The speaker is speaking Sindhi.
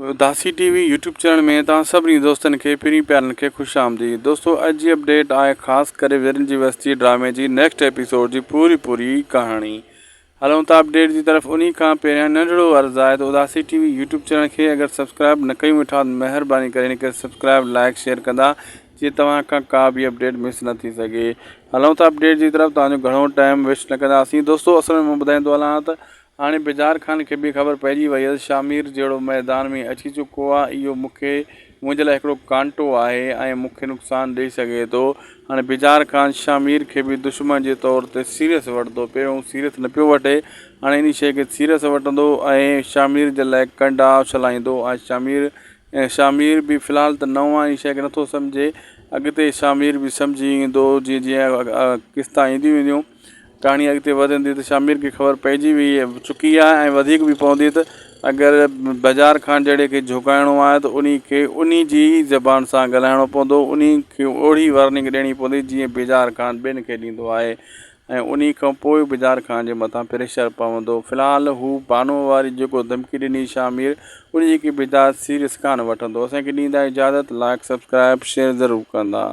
Udasi T V YouTube channel ۾ توهان سڀني دوستن کي پرين پيارن کي خوش آمديد دوستو اڄ جي اپڊيٽ آهي خاص ڪري ويرن جي وستي ڊرامي جي نيڪسٽ ايپيسوڊ جي پوري پوري ڪهاڻي هلون ٿا اپڊيٽ جي طرف انهي کان پهريان ننڍڙو عرض آهي ته Udasi T V YouTube channel کي اگر سبسڪرائب نه ڪيون ويٺا مهرباني ڪري هن کي سبسڪرائب لائڪ شيئر ڪندا جيئن توهان کان ڪا به اپڊيٽ مس نه ٿي سگهي هلون ٿا اپڊيٽ جي طرف توهان جو گهڻو ٽائيم ويسٽ نه ڪنداسين دوستو اصل ۾ مان ٻڌائيندو هلان ته هاڻي بجار خان کي به خبر پئجي وئي ته شاهمير جهڙو ميدان ۾ اچي چڪو آهي، اهو مون کي منهنجي لاء هڪڙو ڪانٽو آهي ۽ مون کي نقصان ڏئي سگهي ٿو. هاڻي بجار خان شاهمير کي به دشمن جي طور تي سيريس وٺندو، پهريون سيريس نه پيو وٺي، هاڻي انهي شيء کي سيريس وٺندو ۽ شاهمير جي لاء ڪنڊا اڇلائيندو ۽ شاهمير شاهمير به في الحال ته نئون آهي انهي شيء کي نٿو سمجهي، اڳتي شاهمير به سمجهي ايندو جيئن جيئن قسطا اينديون وينديون. ڪهاڻي اڳتي وڌندي ته شامير کي خبر پئجي وئي چڪي آهي ۽ وڌيڪ به پوندي ته اگر بجار خان جهڙي کي جهڪائڻو آهي ته انهي کي انهي جي ئي زبان سان ڳالهائڻو پوندو انهي کي اهڙي وارننگ ڏيڻي پوندي جيئن بجار خان ٻين کي ڏيندو آهي ۽ انهي کان پوء بجار خان جي مٿان پريشر پوندو في الحال هو بانو واري جيڪو ڌمڪي ڏني شامير انهي کي بجار سيريس ڪانه وٺندو اسان کي ڏيندا اجازت لائڪ سبسڪرائب شيئر ضرور ڪندا.